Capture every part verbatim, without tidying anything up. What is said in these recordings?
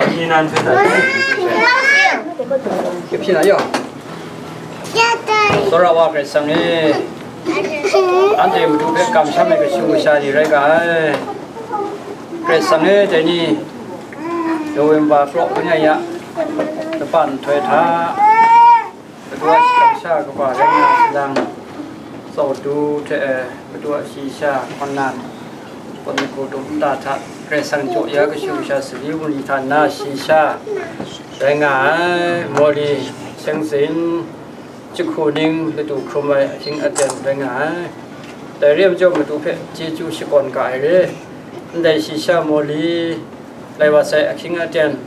Ni nan hte nan. Kip shi na yaw. Tsawra wa Karai Kasang e, anhte matu hpe kamsham ai kashu kasha ni rai ga ai. Karai Kasang e, dai ni November praw langai ya, lapan nhtoi hta, Madu a shakawn sha kaba rai nga lang, Tsawtu hte, eh, Madu a shayi sha hkawn nan, Pawt Madu dum nta hta, Karai Kasang jaw ya kashu kasha sali wunli hta na shayi sha rai nga ai, Mawli, Seng Sin, Jahku Ning, Ladu Hkrum ai ahkying aten rai nga ai. Dai re ai majaw, Madu hpe chyeju shakawn ga ai re. Ndai shayi sha Mawli, lai wa sai ahkying aten,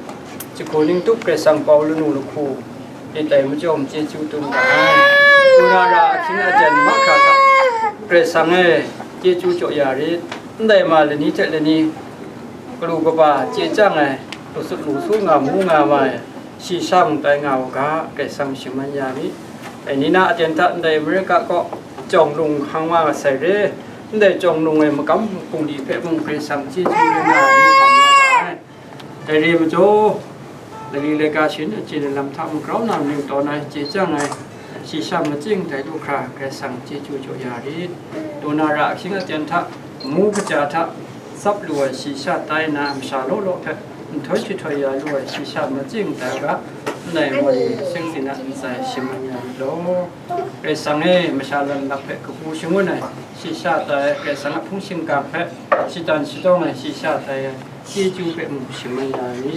Jahku Ning tup Karai Kasang pau lanu lahku lit ai majaw, chyeju dum ga ai. Duna ra ahkying aten mahkra hta, Karai Kasang e, chyeju jaw ya rit. Ndai ma lani hte lani, galu kaba chye chyang ai, lu sut lu su nga mu nga ma ai, shayi sha mung tai nga u ga, Karai Kasang shaman ya mi. Dai ni na aten hta ndai Amerika kaw jawng lung hkang wa sai re. Ndai jawng lung ai magam bungli hpe mung Karai Kasang chyeju rai nga ai ni hkam nga ga ai. Dai re ai majaw, lali laika sharin achyin ai lam hta mung grau na ning tawn ai, chye chyang ai, shayi sha machying dai lu hkra Karai Kasang chyeju jaw ya rit. Duna ra ahkying aten hta, mu kaja hta, tsap lu ai shayi sha tai na masha law law hpe nhtoi jahtoi ya lu ai shayi sha machying tai u ga, ndai Mawli, Seng Sin a ntsa e shaman ya rit law. Karai Kasang e, masha lan lak hpe kabu shangun ai shayi sha tai ai, Karai Kasang a hpung shingkang hpe shatan shatawng ai shayi sha tai ai, chyeju hpe mung shaman ya mi.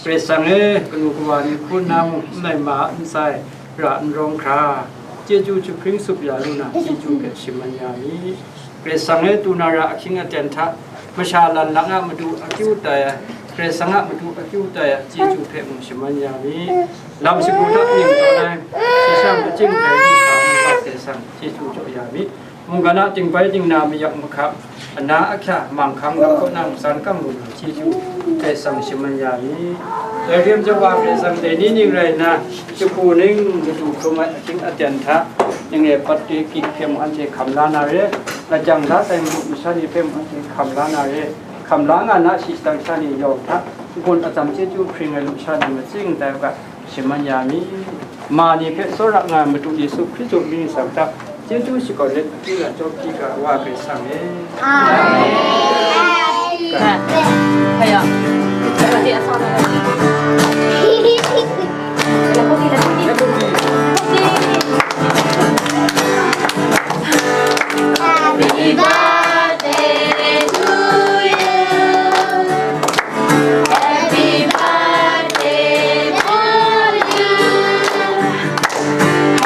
Karai Kasang e, kanu kawa ni hku nna mung ndai ma a ntsa e ra n rawng hkra, chyeju jahpring tsup ya lu na, chyeju hpe shaman ya mi. Karai Kasang e, duna ra ahkying aten hta, masha lan lang a matu akyu tai ai, Karai Kasang a matu akyu tai ai, chyeju hpe mung shaman ya mi. Lam shagu hta ning tawn ai, shayi sha machying dai du hkra, Karai Kasang chyeju jaw ya mi. Mungkan a tingbai tingna mayak mahkra, ana ahkya, manghkang lam kaw na san kang lu na chyeju, Karai Kasang shaman ya mi. Dai hkrim jaw wa Karai Kasang dai ni ning rai nna, Jahku Ning, Ladu Hkrum ai ahkying aten hta, ning re pat de gyit hpe mung anhte hkam la na re, lajang la tai madu masha ni hpe mung anhte hkam la na re, hkam la nga na shi shadang sha ni yawng hta, n-gun atsam chyeju hpring ai lusha ni machying tai u ga, shaman ya mi. Ma ni hpe tsawra nga ai Madu Yesu Hkristu mying nsang hta, chyeju shakawn let, akyu na chyaw hpyi ga, Wa Karai Kasang e. Amen. Happy birthday to you. Happy birthday to you.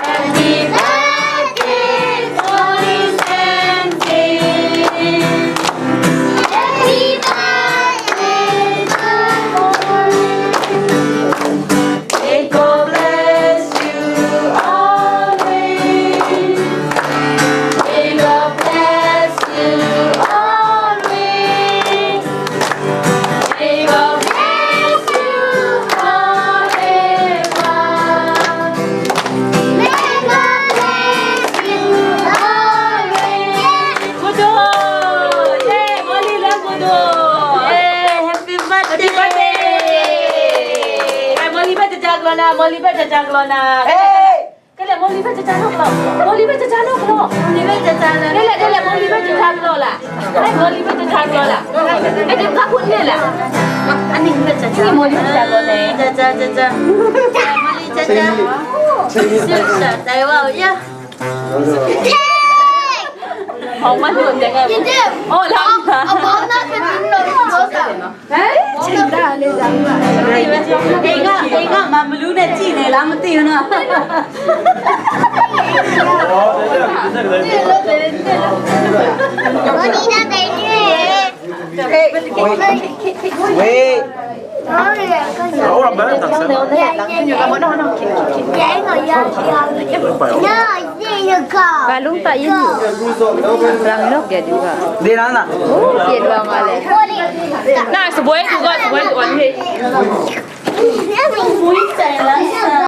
Happy birthday, Holy Saint. Happy birthday to you. May God bless you always. May God bless you always. May God bless you forever. May God bless you always. Gudu! Yay! Mawli la gudu! Yay! Happy birthday! Happy birthday! Ai, Mawli bai jaja galaw na, Mawli bai jaja galaw na. Hey! Kale, Mawli bai jaja naw galaw. Mawli bai jaja naw galaw. Mawli bai jaja naw. Kale, kale, Mawli bai jaja galaw la. Ai, Mawli bai jaja galaw la. Ai, dim ka phun le la. Ani bai jaja. Ani Mawli bai jaja galaw le. Jaja, jaja. Mawli jaja. Sisa, dai wa ya. Hawng man lu de ngai. Oh, la. Abang na kan lo. Hey, chinda le jang. Ei nga, ei nga, ma malu ne chi ne la mati na. Wait. Wait. Ka lung ta yin yu. Rang lok ya du ga. De na na. Oh, ye dua nga le. Na, saboi tu ga, saboi tu an he.